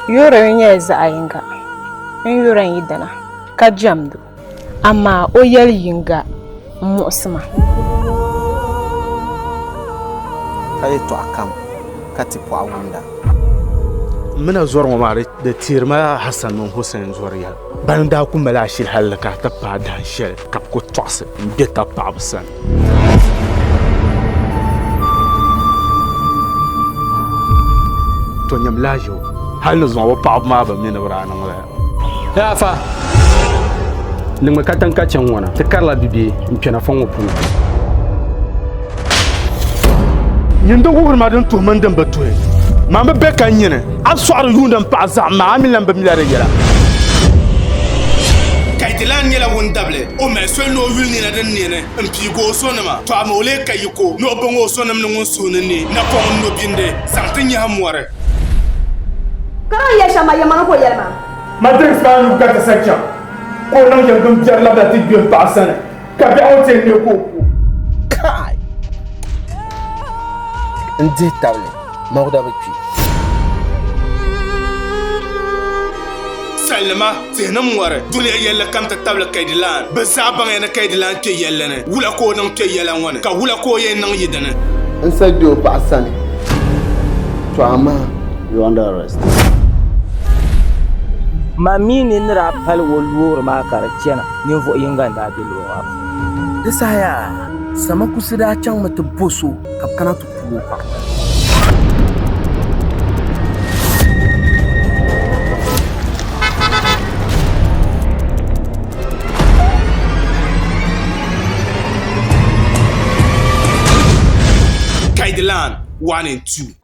Yuri nyɛla zaɣ yinga n yuri n yidana ka jɛmd o, amaa o yɛli yiŋga m-muɣisi ma. Ka yɛtɔɣa kam ka ti pɔɣu wumda. M mi na zɔri ŋɔ maa di teeri ma Hassan mini Hussein zɔri yɛla. Bani daa ku mali ashili hali ka ti paai dahin shɛli ka bɛ ku tɔɣisi m-be tab paɣiba sani. To nyam lahiʒibu hali ni zuŋɔ bɛ paɣiba maa bi mi ni bɛ daa niŋ lala. Hey afa, niŋmi katiŋ ka chaŋ ŋɔ na, ti karila bibee n-kpɛna fɔŋ ŋɔ puuni. Nyin di wuhiri ma din tuhi mini din bi tuhi. Man bi be ka nyini, a sɔɣiri yuundi m paɣa zaɣim maa, a mi lan bi mila di yɛla. Kaidilan nyɛla ŋun dabili o mali soli ni o yuli nina din neeni m-piigi o zonima, tɔ amaa o lee ka yiko ni o baŋ o zonim ni ŋun suhu ni ne napɔŋ n-no bindi zaŋ ti nyahi mɔri. Ka di ni yɛli shɛm maa, yɛlimaŋli ka o yɛli maa. Ma drinks maa nyubu ka ti sa chaŋ, ka o niŋ yɛm din biɛri labina ti gbe m paɣa sani. Ka biɛɣu ŋɔ ti yɛn neei ka o ku. Kai! N dihi tabili, Mawuda bi kpi. Salima, tihi ni mɔri, dunia yɛlli kam ti tabili Kaidilan. Bɛ zaa baŋya ni Kaidilan kpe yɛlli ni. Wula ka o niŋ kpe yɛla ŋɔ ni? Ka wula ka o yɛn niŋ yi dini? N sa gbe o paɣa sani, to amaa. You are under arrest. Ma mi ni ni daa pali o loori maa ka di chana, ninvuɣ yiŋga n-daa be loori maa puuni. Di saha yaa, Samakusi daa chaŋmi ti bo so ka bɛ kana ti puhi o paɣa. Kaidilan 1 and 2.